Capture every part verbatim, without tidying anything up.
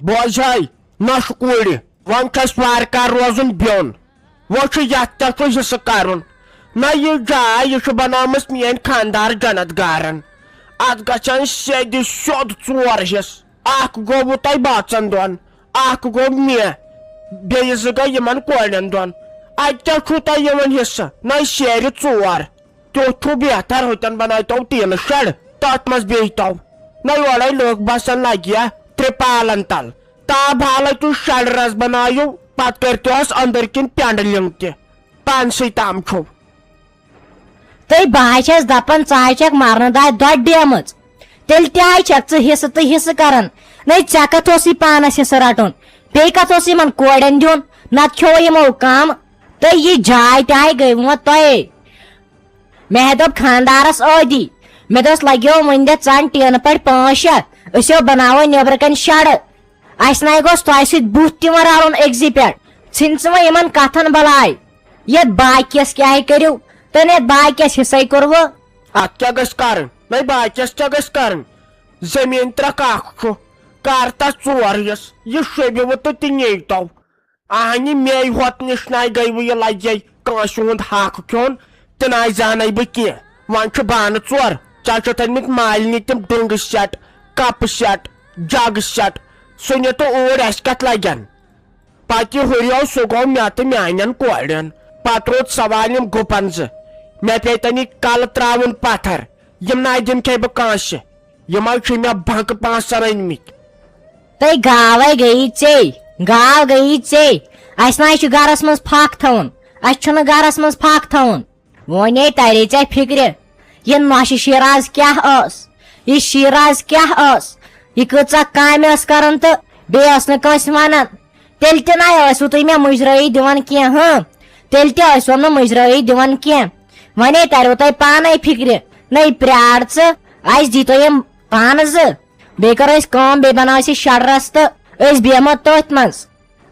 بوزہاے، نۄشہِ کورِ، وۄنۍ چھُ اَسہِ وارٕ کارٕ روزُن بیوٚن۔ وۄنۍ چھُ یَتھ تہِ چھُ حصہٕ کَرُن۔ نہ، یہِ جاے، یہِ چھُ بنٲومٕژ میٲنۍ خانٛدار جنت گارن۔ اَتھ گژھن سیٚدِ سیوٚد ژور حصہٕ۔ اکھ گوٚوُ تۄہہِ بٲژن دۄن، اکھ گوٚو مےٚ، بیٚیہِ زٕ گٔے یِمن کورٮ۪ن دۄن۔ اَتہِ کیٛاہ چھُو تۄہہِ یِوان حصہٕ؟ نہ، سیرِ ژور۔ تیُتھ چھُ بہتر، ہُتٮ۪ن بنٲوتو ٹیٖنہٕ شڈ، تتھ منٛز بیٚہتو۔ نہ، یورے لُکھ بسن لگہِ ہا ترپالن تل۔ تاب حالے تُہۍ شڈ رس بنٲیِو، پتہٕ کٔرۍتوس أنٛدٕرۍ کِنۍ پٮ۪نٛڈلِنٛگ تہِ۔ پانسٕے تام چھُو۔ تہٕ بہٕ ہا چھَس دَپان، ژٕ ہا چھَکھ مَرنہٕ دادِ دۄد ڈیمٕژ۔ تیٚلہِ تہِ ہا چھَکھ ژٕ حِصہٕ تہٕ حِصہٕ کران۔ نَے، ژےٚ کَتھ اوسُے پانَس حِصہٕ رَٹُن؟ بیٚیہِ کَتھ اوسُے یِمَن کورٮ۪ن دیُن؟ نَتہٕ کھیوٚو یِمو کَم۔ تہٕ یہِ جاے تہِ ہاے گٔے وۄنۍ تۄہے۔ مےٚ ہا دوٚپ خانٛدارَس ٲدی، مےٚ دوٚپُس، لَگیو وۄنۍ دِ ژَن ٹیٖنہٕ پٲٹھۍ پانٛژھ شےٚ، أسۍ ہو بَناوو نیٚبرٕ کَنۍ شَڈٕ۔ اَسہِ نَے گوٚژھ تۄہہِ سۭتۍ بُتھ تہِ وۄنۍ رَلُن أکۍسٕے پٮ۪ٹھ۔ ژھٕنۍ ژٕ وۄنۍ یِمَن کَتھَن بَلاے۔ یَتھ باقیَس کیٛاہ ہے کٔرِو؟ تہٕ یَتھ باقیَس حِصَے کوٚروٕ۔ اَتھ کیٛاہ گژھِ کَرٕنۍ؟ نَے باقیَس کیٛاہ گژھِ کَرٕنۍ؟ زٔمیٖن ترٛکھ اَکھ چھُ، کَر تَس ژور حِصہٕ، یہِ شوٗبِوٕ تہٕ تہِ نیٖتو۔ اہنہِ مے ہوت نِش ناے گٔیوٕ یہِ لگے کٲنٛسہِ ہُنٛد حق کھیوٚن، تہِ ناے زانَے بہٕ کینٛہہ۔ وۄنۍ چھُ بانہٕ ژور، ژےٚ چھِتھ أنۍمٕتۍ مالنہِ تِم ڈوٚنٛگہٕ سٮ۪ٹ، کپہٕ سٮ۪ٹ، جگہٕ سٮ۪ٹ، سُہ نہِ تہٕ اوٗرۍ اَسہِ کَتھ لگن؟ پتہٕ یہِ ہُریو سُہ گوٚو مےٚ تہٕ میانٮ۪ن کورٮ۪ن۔ پتہٕ روٗد سوال یِم گُپن زٕ، مےٚ پیٚیہِ تَنہِ کلہٕ ترٛاوُن پتھر، یِم ناے دِمہٕ کھے بہٕ کٲنٛسہِ۔ یِمو چھِ مےٚ بنٛکہٕ پانٛژھ سَر أنۍمٕتۍ۔ تہٕ گاوے گٔیی ژے، گاو گٔیی ژے۔ اَسہِ نہ حظ چھُ گرس منٛز پھکھ تھاوُن، اَسہِ چھُنہٕ گرس منٛز پھکھ تھاوُن۔ وۄنۍ ہے ترے ژےٚ فِکرِ، یہِ نۄشہِ شیٖراز کیٛاہ ٲس، یہِ شیٖراز کیٛاہ ٲس، یہِ کۭژاہ کامہِ ٲس کران تہٕ بیٚیہِ ٲس نہٕ کٲنٛسہِ وَنان۔ تیٚلہِ تہِ نَے ٲسوٕ تُہۍ مےٚ مُجرٲیی دِوان کینٛہہ، ہٕنٛہ، تیٚلہِ تہِ ٲسوٕ نہٕ مُجرٲیی دِوان کینٛہہ۔ وۄنۍ ہے تریو تۄہہِ پانے فِکرِ، نَے پرٛار ژٕ، اَسہِ دیٖتو یِم پانہٕ زٕ۔ بیٚیہِ کَرو أسۍ کٲم، بیٚیہِ بَناوو أسۍ یہِ شَڈ رَس تہٕ أسۍ بیٚہمو تٔتھۍ منٛز۔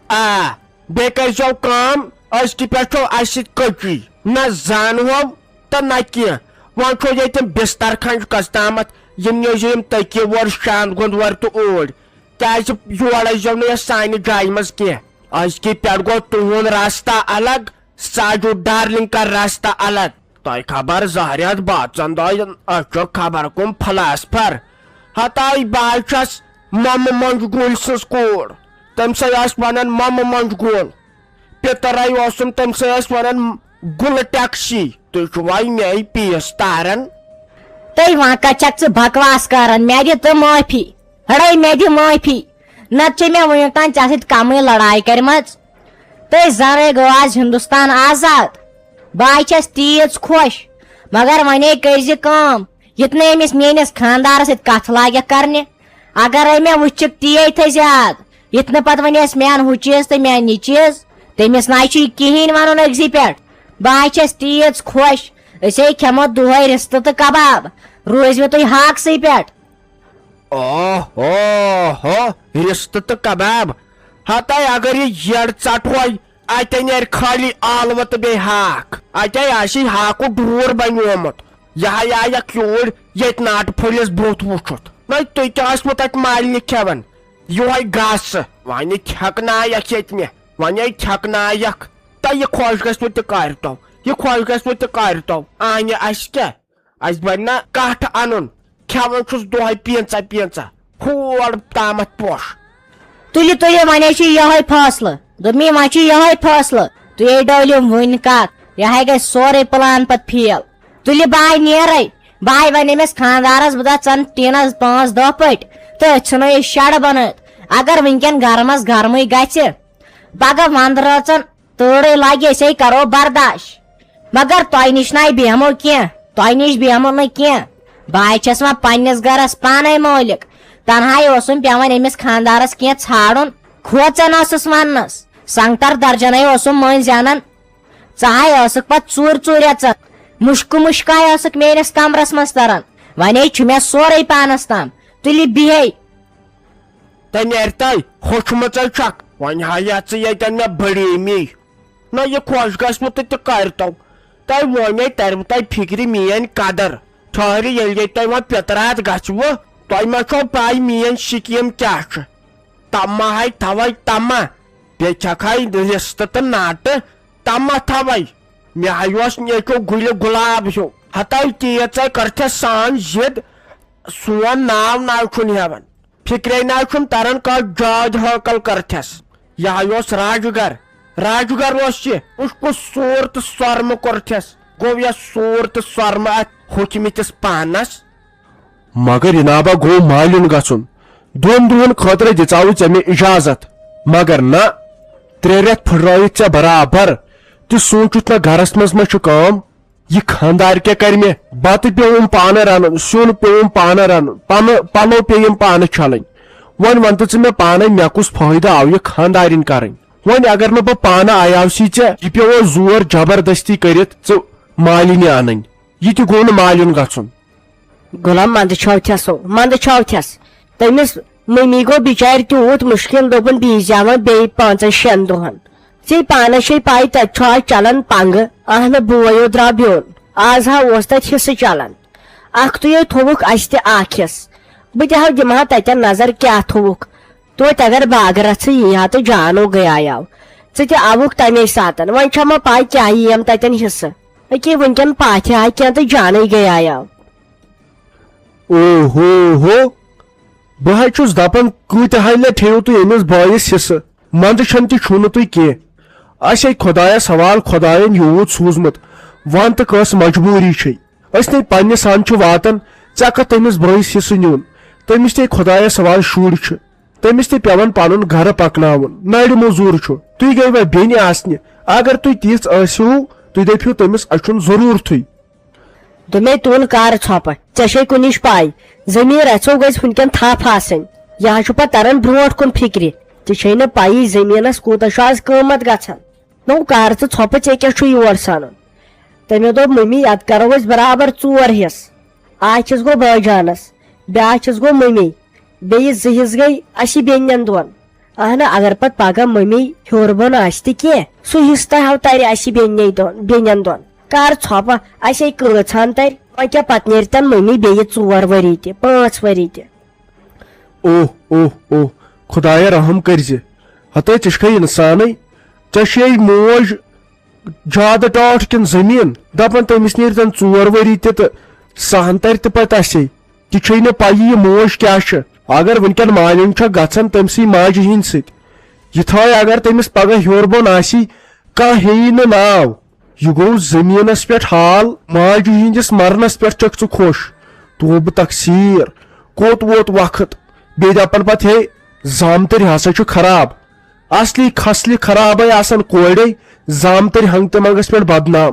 آ، بیٚیہِ کٔرۍزیو کٲم، أزکہِ پٮ۪ٹھ چھو اَسہِ سۭتۍ کٔچی، نہ زانہو تہٕ نہ کینٛہہ۔ وۄنۍ چھو ییٚتہِ بِستَر کھنٛج کَس تامَتھ، یِم نِیٖزیو یِم تٔکیہِ وور، شاند گُند وور تہٕ اوٗرۍ، کیٛازِ یور ٲسۍزیو نہٕ یَتھ سانہِ جایہِ منٛز کینٛہہ۔ أزکہِ پٮ۪ٹھ گوٚو تُہُنٛد راستہ الگ، ساجو ڈارلنگ کا راستہ الگ۔ تۄہہِ خبر زہرِ ہتھ باتژن دۄہن، أسۍ چھِ خبر کُم فلاسفر۔ ہتاے بہٕ حظ چھَس مۄمہٕ مۄنٛجہِ گوٗلۍ سٕنٛز کوٗر۔ تٔمۍ سٕے ٲسۍ ونان مۄمہٕ مۄنٛجہِ گول۔ پِترے اوسُم، تٔمۍ سٕے ٲسۍ ونان گُلہٕ ٹیکسی۔ تُہۍ چھِوا مے پیٖس تاران؟ تہٕ وۄنۍ کتہِ چھکھ ژٕ بکواس کران؟ مےٚ دِ تہٕ معٲفی، ہڑے مےٚ دِ معٲفی، نتہٕ چھے مےٚ وُنیُک تام ژےٚ سۭتۍ کمٕے لڑایہِ کرِمژ۔ تہٕ زنہٕ گوٚو آز ہندوستان آزاد۔ بہٕ آے چھَس تیٖژ خۄش، مگر وۄنۍ ہے کٔرۍ زِ کٲم، یِتھ نہٕ أمِس میٲنِس خانٛدارس سۭتۍ کتھ لاگٮ۪کھ کرنہِ۔ اگرے مےٚ وٕچھِکھ تی تھٲے زِ یاد، یِتھ نہٕ پتہٕ وۄنۍ ٲسۍ میان ہُہ چیٖز تہٕ میان یہِ چیٖز، تٔمِس نہ چھُ یہِ کِہیٖنۍ وَنُن أکسٕے پٮ۪ٹھ۔ بہٕ آے چھَس تیٖژ خۄش، أسۍ ہے کھٮ۪مو دۄہے رِستہٕ تہٕ کباب، روٗزوٕ تُہۍ ہاکسٕے پٮ۪ٹھ۔ اوہ ہو ہو، رِستہٕ تہٕ کباب۔ ہتے اگر یہِ یٔڈ ژٹہوے، اتے نیرِ خٲلی ٲلوٕ تہٕ بیٚیہِ ہاکھ۔ اتے آسی ہاکُک ڈوٗر بنیومُت۔ یہِ ہا آیکھ یوٗرۍ ییٚتہِ ناٹہٕ پھٔلِس بُتھ وُچھُتھ۔ نَے تُہۍ کیٛاہ ٲسوٕ تتہِ مالنہِ کھٮ۪وان؟ یِہوے گاسہٕ۔ وۄنۍ کھٮ۪کنایکھ ییٚتہِ مےٚ۔ وۄنۍ کھٮ۪کنایکھ۔ تہٕ یہِ خۄش گژھِ وۄنۍ تہِ کارِ تو۔ یہِ خۄش گژھِ وۄنۍ تہِ کارِ تو۔ آنہِ اَسہِ کیٛاہ؟ اَسہِ بَنہِ نا کَٹھ اَنُن؟ کھٮ۪وان چھُس دۄہَے پینٛژاہ پینٛژاہ، ہور تامَتھ پوٚش۔ تُلِو، تُلِو، وۄنۍ حظ چھُ یِہوٚے فٲصلہٕ۔ دوٚپمَے، وۄنۍ چھُ یِہوٚے فٲصلہٕ۔ تُہۍ ہے ڈٲلِو وٕنۍ کَتھ۔ یہِ ہے گژھِ سورُے پٕلان پَتہٕ فیل۔ تُلِو، بہٕ ہاے نیرَے۔ بہٕ ہاے وَنہٕ أمِس خانٛدارَس، بہٕ دَپہٕ، ژَن ٹیٖنَس پانٛژھ دَہ پٔٹۍ تہٕ أسۍ ژھٕنو یہِ شَڈٕ بَنٲوِتھ۔ اگر وٕنۍکٮ۪ن گَرمَس گَرمٕے گژھِ، پَگاہ وَنٛدٕ رٲژَن تۭرٕے لگہِ، أسے کرو برداش۔ مگر تۄہہِ نِش نَے بیہمو کینٛہہ، تۄہہِ نِش بیہمو نہٕ کینٛہہ۔ بہٕ ہاے چھَس وۄنۍ پننِس گرس پانے مٲلِک۔ تنہاے اوسُم پٮ۪وان أمِس خانٛدارس کینٛہہ ژھانٛڈُن۔ کھوژان ٲسٕس وننس، سنگتر درجنے اوسُم مٔنٛزۍ انان۔ ژٕ ہاے ٲسٕکھ پتہٕ ژوٗرِ ژوٗرِ اژان۔ مُشکہٕ مُشکہٕ ہاے ٲسٕکھ میٲنِس کمرس منٛز تران۔ ونے چھُ مےٚ سورُے پانس تام۔ تُلِو بِہِو۔ تہٕ نیرِ تۄہہِ ہوٚچھمٕژے چھکھ، وۄنۍ ہا یژھ ژٕ ییٚتٮ۪ن مےٚ بٔڑیٖمی۔ نہ، یہِ خۄش گژھِ نہٕ تہٕ تہِ کَرِ تو۔ تۄہہِ ووٚنے تَرِوٕ تۄہہِ فِکرِ میٛٲنۍ قدر۔ ٹھٔہرِ، ییٚلہِ ییٚتہِ تۄہہِ وۄنۍ پِتراتھ گژھِوٕ، تۄہہِ ما چھو پَے میٛٲنۍ سِکیٖم کیٛاہ چھِ؟ تما ہاے تھاوے تما، بیٚیہِ چھکھ ہاے رِستہٕ تہٕ ناٹہٕ تما تھاوے۔ مےٚ ہاے اوس نیٚچو گُلہِ گُلاب ہیوٗ، ہتاے تیٖژے کٔرتھس سان ضد، سون ناو ناو چھُن ہٮ۪وان۔ فکرے ناو چھُم تران کتھ جاد ہٲکل کٔرتھس۔ یہِ ہاے اوس راجگر، راجگر اوس یہِ۔ کُس کُس سوٗر تہٕ سۄرمہٕ کوٚرتھس، گوٚو یس سوٗر تہٕ سۄرمہٕ اتھ ہوٚکھمٕتِس پانس۔ مگر جنابا گوٚو مالیُن گژھُن۔ دۄن دۄہن خٲطرٕ دِژاوُے ژےٚ مےٚ اجازت، مگر نہ، ترٛےٚ رٮ۪تھ پھٕٹرٲوِتھ ژےٚ برابر۔ تہِ سوٗنٛچُتھ نہ گرس منٛز ما چھُ کٲم؟ یہِ خانٛدار کیٛاہ کرِ مےٚ؟ بتہٕ پیوٚوُم پانہٕ رنُن، سیُن پیوٚوُم پانہٕ رنُن، پنہٕ پلو پیٚیِم پانہٕ چھلٕنۍ۔ وۄنۍ ون تہٕ ژٕ مےٚ پانے، مےٚ کُس فٲیدٕ آو یہِ خانٛدارِنۍ کرٕنۍ؟ وۄنۍ اگر نہٕ بہٕ پانہٕ عیاوسٕے ژےٚ، یہِ پیوٚو زور جبردستی کٔرِتھ ژٕ مالِنہِ انٕنۍ۔ یہِ تہِ گوٚو نہٕ مالیُن گژھُن۔ غلام مندٕ چھوتھس ہو، مندٕ چھوتھس۔ تٔمِس مٔمی گوٚو بِچارِ تیوٗت مُشکِل، دوٚپُن، "بیٚیہِ زٮ۪وان بیٚیہِ پانٛژن شٮ۪ن دۄہن۔ ژےٚ پانس چھے پَے، تَتہِ چھُ آز چلان پنٛگہٕ۔ اہنہٕ، بوے یو درٛاو بیوٚن۔ آز ہا اوس تَتہِ حصہٕ چلان۔ اکھتُے ہے تھووُکھ اَسہِ تہِ اکھ حصہٕ۔ بہٕ تہِ ہا دِمہٕ ہا تَتٮ۪ن نظر، کیٛاہ تھووُکھ۔ توتہِ اگر باغہٕ رژھٕ یی ہا تہٕ جانو گٔیایاو۔ ژٕ تہِ آوُکھ تَمے ساتن۔ وۄنۍ چھےٚ مےٚ پَے، کیٛاہ یِیَم تَتٮ۪ن حصہٕ۔ أکے وٕنکٮ۪ن پاتھِ ہا کینٛہہ تہٕ جانٕے گٔیایاو۔" او ہو ہو، بہٕ حظ چھُس دپان، کۭتیاہ لٹہِ ہیٚیِو تُہۍ أمِس بٲیِس حصہٕ؟ منٛدٕ چھَنہٕ تہِ چھُو نہٕ تُہۍ کینٛہہ۔ اَسہِ ہے خۄدایَس حوال خۄدایَن یوٗت سوٗزمُت، وَن تہٕ کٲنٛسہِ مجبوٗری چھے۔ أسۍ نے پننِس ہن چھِ واتان، ژےٚ کتھ تٔمِس بٲیِس حصہٕ نیُن؟ تٔمِس تہِ خۄدایَس حوال شُرۍ چھِ، تٔمِس تہِ پٮ۪وان پنُن گرٕ پکناوُن، نرِ موٚزوٗر چھُ۔ تُہۍ گٔیوا بیٚنہِ آسنہِ؟ اگر تُہۍ تِژھ ٲسِو، تُہۍ دٔپِو تٔمِس، اَسہِ چھُنہٕ ضروٗرتھٕے۔ دوٚپمَے، "تُل کر ژھۄپہٕ، ژےٚ چھے کُنِچ پَے، زٔمیٖن رَژھو گٔژھۍ وٕنکٮ۪ن تھپھ آسٕنۍ۔ یہِ حظ چھُ پَتہٕ تَران برونٛٹھ کُن فِکرِ، ژےٚ چھے نہٕ پَیی زٔمیٖنَس کوٗتاہ چھُ آز قۭمَتھ گژھان۔ نو کر ژٕ ژھۄپہٕ، ژےٚ کیٛاہ چھُ یور سَنُن؟" تٔمۍ دوٚپ، "مٔمی، اَتھ کَرو أسۍ برابر ژور حِصہٕ۔ اَکھ حِصہٕ گوٚو بٲے جانَس، بیٛاکھ حِصہٕ گوٚو مٔمی، بیٚیہِ زٕ حِصہٕ گٔے اَسہِ بیٚنٮ۪ن دۄن۔ اہنہ، اگر پتہٕ پگاہ مٔمی ہیوٚر بۄن آسہِ تہِ کینٛہہ، سُہ حصہٕ تہِ ہاو ترِ اسہِ بیٚنہِ دۄن، بیٚنٮ۪ن دۄن۔ کر ژھۄپہٕ، اسے کۭژہن ترِ۔ وۄنۍ کیٛاہ، پتہٕ نیرِ تن مٔمی بیٚیہِ ژور ؤری تہِ، پانٛژھ ؤری تہِ۔" اوہ، اوہ، اوہ، خۄدایا رحم کٔرزِ۔ ہتے ژٕ چھکھے انسانٕے، ژےٚ چھے موج زیادٕ ٹاٹھ کِنہٕ زٔمیٖن؟ دَپان تٔمِس نیرِ زَن ژور ؤری تہِ تہٕ سہن تَرِ تہِ پَتہٕ اَسے۔ تہِ چھے نہٕ پَیی یہِ موج کیٛاہ چھِ۔ اگر وٕنکٮ۪ن مالیُن چھےٚ گژھان تٔمۍ سٕے ماجہِ ہِنٛدۍ سۭتۍ، یہِ تھایہِ اگر تٔمِس پگاہ ہیوٚر بۄن آسی، کانٛہہ ہیٚیی نہٕ ناو۔ یہِ گوٚو زٔمیٖنَس پٮ۪ٹھ حال، ماجہِ ہِنٛدِس مرنَس پٮ۪ٹھ چھَکھ ژٕ خۄش۔ توبہٕ تقصیٖر، کوٚت ووت وقت؟ بیٚیہِ دَپان پَتہٕ، ہے، زامتٕرۍ ہسا چھُ خراب۔ اصلی خصلہِ خرابے آسان کورے، زامتٕرۍ ہنگ تہٕ منگس پٮ۪ٹھ بدنام۔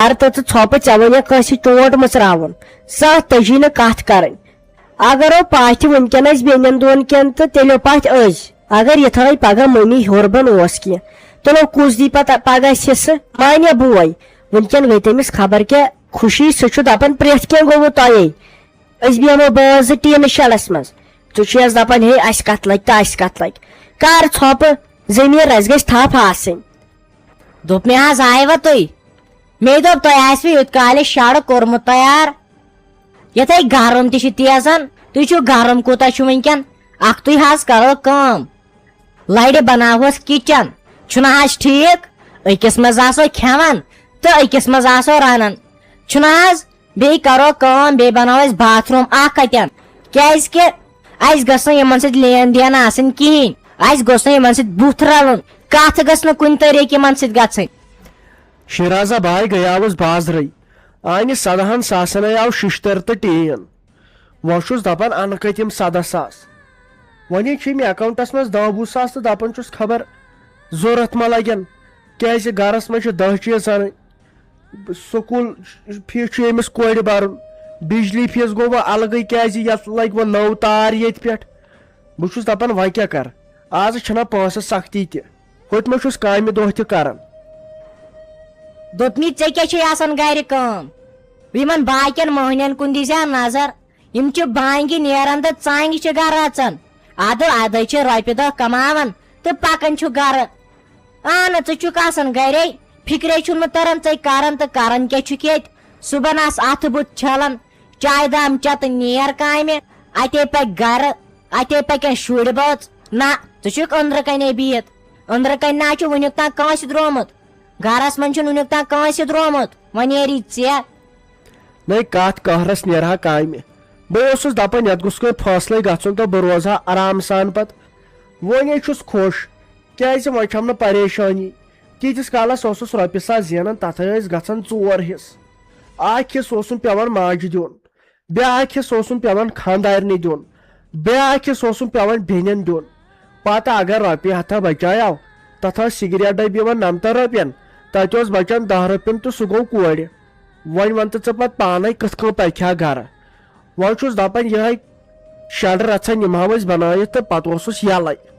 ار تہٕ ژٕ ژھۄپہٕ، ژےٚ وۄنۍ کٲنٛسہِ چونٹ مٕژراوُن، زانٛہہ تٔجی نہٕ کتھ کرٕنۍ۔ اگر او پاتھِ وٕنکیٚن ٲسۍ بیٚنٮ۪ن دۄن کٮ۪ن تہٕ تیٚلہِ او پاتھِ أزۍ۔ اگر یِتھٲے پگاہ مٔمی ہیوٚر بۄن اوس کینٛہہ، تیٚلہِ او کُس دی پتہٕ پگاہ اَسہِ حصہٕ؟ مانے بوے، وٕنکیٚن گٔے تٔمِس خبر کیٛاہ خوشی، سُہ چھُ دپان پرٛٮ۪تھ کینٛہہ گوٚوٕ تۄہے۔ أسۍ بیٚہمو بٲژ زٕ ٹیٖنہٕ شیڈس منٛز۔ ژٕ چھُ یس دپان، ہے، اسہِ کتھ لگہِ تہٕ اسہِ کتھ لگہِ۔ کر ژھۄپہٕ، زٔمیٖن رژھِ گژھِ تھپھ آسٕنۍ۔ دوٚپ مےٚ، حظ آیوا تُہۍ؟ مےٚ دوٚپ، تۄہہِ آسِوٕ یوٗت کالہِ شڈٕ کوٚرمُت تیار۔ یتھے گرم تہِ چھُ تیزان، تُہۍ چھِو گرم کوٗتاہ چھُ وٕنکیٚن؟ اکھتُے حظ کرو کٲم، لرِ بناوہوس کچن، چھُنہٕ حظ ٹھیٖک؟ أکِس منٛز آسو کھٮ۪وان تہٕ أکِس منٛز آسو رنان، چھُنہٕ حظ؟ بیٚیہِ کرو کٲم، بیٚیہِ بناوو أسۍ باتھ روٗم اکھ اتٮ۪ن، کیازِ کہِ اسہِ گٔژھ نہٕ یِمن سۭتۍ لین دین آسٕنۍ کِہینۍ، اسہِ گوٚژھ نہٕ یِمن سۭتۍ بُتھ رلُن، کتھ گٔژھ نہٕ کُنہِ طریٖقہٕ یِمن سۭتۍ گژھٕنۍ۔ شیرازہ بھاے گٔیاوُس بازرٕے، آنہِ سدہن ساسن آو ششتٕر تہٕ ٹیٖن۔ وۄنۍ چھُس دپان، انہٕ کتہِ یِم سدہ ساس؟ وۄنۍ چھِ مےٚ اکاونٹس منٛز دہ وُہ ساس تہٕ دپان چھُس، خبر ضروٗرت ما لگن، کیازِ گرس منٛز چھِ دہ چیٖز انٕنۍ۔ سکوٗل فیٖس چھُ ییٚمِس کورِ بَرُن، بجلی فیٖس گوٚو وۄنۍ الگٕے، کیٛازِ یَتھ لَگہِ وۄنۍ نٔو تار ییٚتہِ پٮ۪ٹھ۔ بہٕ چھُس دَپان، وۄنۍ کیٛاہ کَرٕ؟ آز چھَنہ پونٛسہٕ سختی تہِ، ہوٚتہِ منٛز چھُس کامہِ دۄہ تہِ کَران۔ دوٚپمَے، ژےٚ کیٛاہ چھے آسان گَرِ کٲم؟ یِمَن باقیَن مۄہنِیَن کُن دیٖزِ ہا نظر، یِم چھِ بانگہِ نیران تہٕ ژانگہِ چھِ گرٕ اژان۔ ادٕ ادے چھِ رۄپیہِ دہ کماوان تہٕ پکان چھُ گرٕ۔ اہنہ، ژٕ چھُکھ آسان گرے، فکرے چھُنہٕ تران ژے کران تہٕ کران کیٛاہ چھُکھ ییٚتہِ۔ صبحن آس اتھٕ بُتھ چھلان، چایہِ دام چٮ۪تھ نیر کامہِ، اتے پکہِ گرٕ، اتے پکن شُرۍ بٲژ۔ نہ، ژٕ چھُکھ أنٛدرٕ کنے بِہِتھ۔ أنٛدرٕ کنے نہ چھُ وُنیُک تام کٲنٛسہِ درٛامُت۔ گرس منٛز چھُنہٕ وُنیُک تام کٲنٛسہِ درٛامُت۔ وۄنۍ نیری ژےٚ۔ نَے کَتھ قہرس نیرٕ ہا کامہِ۔ بہٕ اوسُس دپان یتھ گوٚژھ کُنہِ فٲصلے گژھُن تہٕ بہٕ روزٕ ہا آرام سان پتہٕ۔ وۄنۍ ہے چھُس خۄش، کیازِ وۄنۍ چھم نہٕ پریشٲنی۔ تیٖتِس کالس اوسُس رۄپیہِ ساس زینان، تتھ ٲسۍ گژھان ژور حصہٕ۔ اکھ حصہٕ اوسُم پٮ۪وان ماجہِ دیُن، بیٛاکھ حصہٕ اوسُم پٮ۪وان خانٛدارنہِ دیُن، بیٛاکھ حصہٕ اوسُم پٮ۪وان بیٚنٮ۪ن دیُن۔ پتہٕ اگر رۄپیہِ ہتھا بچایو، تتھ ٲس سگریٹ ڈبہٕ یِوان نمتن رۄپین، تتہِ اوس بچان دہ رۄپین تہٕ سُہ گوٚو کورِ۔ وۄنۍ ون تہٕ ژٕ پتہٕ پانے کِتھ کٔنۍ پکہِ ہا گرٕ۔ وۄنۍ چھُس دپان یِہے شڈ رژھا نِمہاو أسۍ بنٲیِتھ تہٕ پتہٕ اوسُس یلے۔